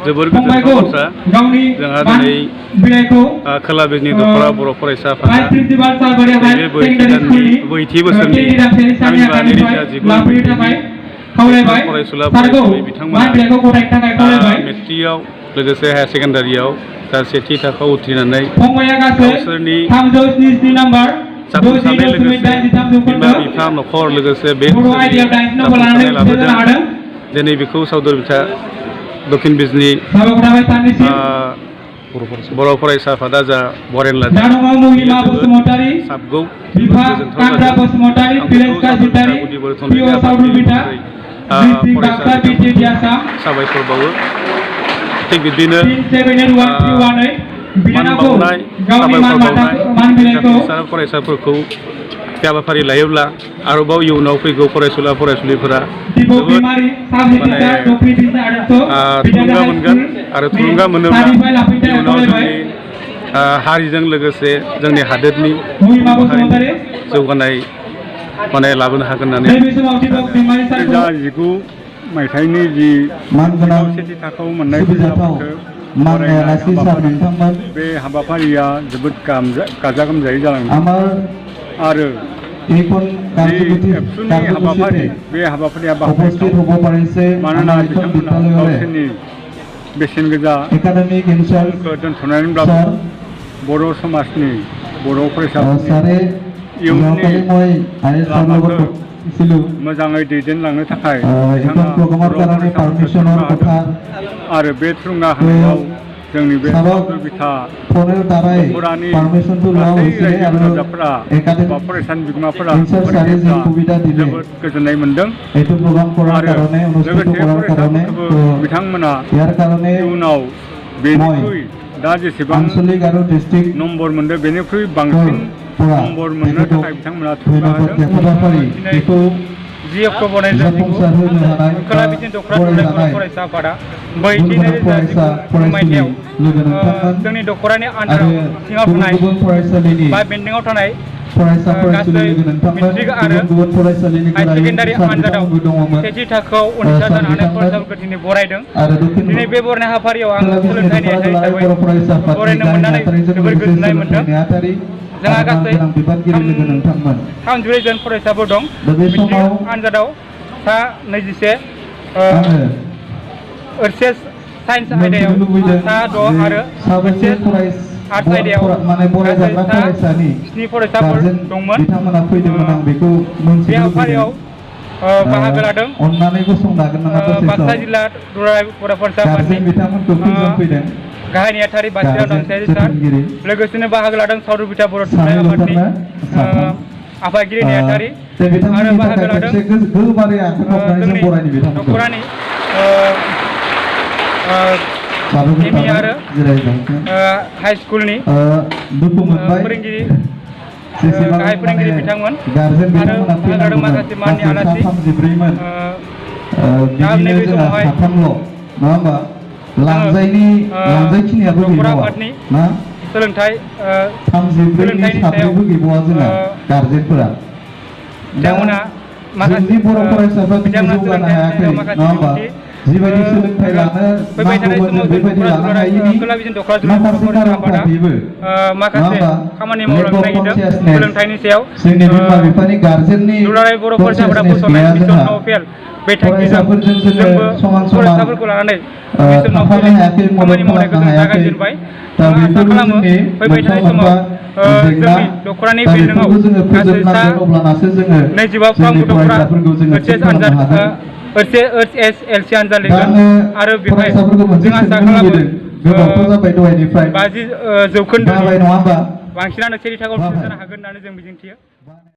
जोबोर गोजोनथाव बाथ्रा जोंहा दिनै खोला बिजनि दख'रा बर' फरायसा आफादा बे ब्रैथि बोसोरनि थामहिनबा 2019 फरायसुला फरायसुलि बिथांमोना मेट्रिकआव लोगोसे हायार सेकेन्डारियाव दा सेथि थाखोआव उथ्रिनानै गावसोरनि जाफुंसारनाय लोगोसे बिमा बिफा न'खर लोगोसे बे जाफुंसारनाय लाबोदों दिनै बेखौ सावदर बिथा दक्षिण बिजनि बर' फरायसा आफादा जा बरेन लादों साबगौ गोजोनथाव जादों गुदि बर' थुनलाइनि आफादगिरि साबायखर बावो थिग बिदिनो मान बावनाय साबायखर बावनाय जाफुंसार फरायसाफोरखौ बे हाबाफारि लायोब्ला आरोबाव इयुनाव फैगौ फरायसुला फरायसुलिफोरा जोबोद थुलुंगा मोनगोन आरो थुलुंगा मोनोब्ला इयुनाव जोंनि हारिजों लोगोसे जोंनि हादोरनि जौगानाय लाबोनो हागोन होननानै 2019 मायथाइनि जि सेथि थाखोआव मोननाय बे हाबाफारिया जोबोद गाजा गोमजायै जालांदों आरो एबसुनि हाबाफारि बे हाबाफारिया बाहायथाव मानोना बिथांमोना गावसोरनि बेसेन गोजा समखौ दोनथ'नानैब्लाबो बर' समाजनि बर' फरायसाफोरनि इयुननि लामाखौ मोजाङै दैदेनलांनो थाखाय आरो बे थुलुंगा होनायाव जोंनि बे सावदुर बिथा दख'रानि गासै रायजो राजाफोरा बा फरायसानि बिगोमाफोरा जोबोद गोजोननाय मोन्दों आरो लोगोसे फरायसाफोरखौबो बिथांमोना इयुनाव बेनिख्रुइ दा जेसेबां नम्बर मोनदों बेनिख्रुइ बांसिन नम्बर मोननो थाखाय बिथांमोना थुलुंगा होदों। 10 अक्ट'बरनि खोला बिजनि दख'रा थुनलाइ बर' फरायसा आफादा बै 2019 मायथाइयाव जोंनि दख'रानि आन्दाराव सिङाव थानाय बा बेन्दोंआव थानाय गासै मेट्रिक आरो हायार सेकेन्डारि आनजादाव सेथि थाखोआव उनथिसार जानो हानाय फरायसाफोरखौ दिनै बरायदों। दिनै बे बरायनाय हाबाफारियाव आं सोलोंथाइ नेहाथारि हिसाबै बरायनो मोननानै जोबोर गोजोननाय मोन्दों। जोंहा गासै 34 जन फरायसाफोर दं। मेट्रिक आनजादाव सा 21 ओरसेस साइन्स आयदायाव सा 6 आरो ओरसेस आर्ट्स आयदायाव गासै सा 7 फरायसाफोर दंमोन। बे हाबाफारियाव बाहागो लादों बाक्सा जिल्ला दुलाराय बर' फरायसा आफादनि गाहाय नेहाथारि बासिराम दानसायारि सार लोगोसेनो बाहागो लादों सावदुर बिथा बर' थुनलाइ आफादनि आफादगिरि नेहाथारि आरो बाहागो लादों जोंनि दख'रानि एम इ आरो हाइ स्कुलनि फोरोंगिरि गाहाय फोरोंगिरि बिथांमोन आरो बाहागो लादों माखासे माननि आलासि दा नैबे समावहाय दख'रा आफादनि सोलोंथाइनि सायाव बिथांमोना माखासे बिथांमोना सोलोंथाइनि सायाव माखासे बिबुंथि फैबाय थानाय समाव खोला बिजनि दख'रा थुनलाइ बर' फरायसा आफादा माखासे खामानि मावलांनो नागिरदों सोलोंथाइनि सायाव दुलाराय बर' फरायसा आफादा फोसावनाय मिशन नो फेल बे थांखिजों जोंबो फरायसाफोरखौ लानानै मिशन नो फेल खामानि मावनायखौ जों जागायजेनबाय। जों आसा खालामो फैबाय थानाय समाव जोंनि दख'रानि बेन्दोंआव गासै सा 25 फ्राम गथ'फोरा ओइचएस आनजाद एलसि आनजाद लिरगोन आरो बेवहाय जों आसा खालामो 50 जौखोन्दोनि बांसिनानो सेथि थाखोआव जानो हागोन होननानै जों मिजिंथियो।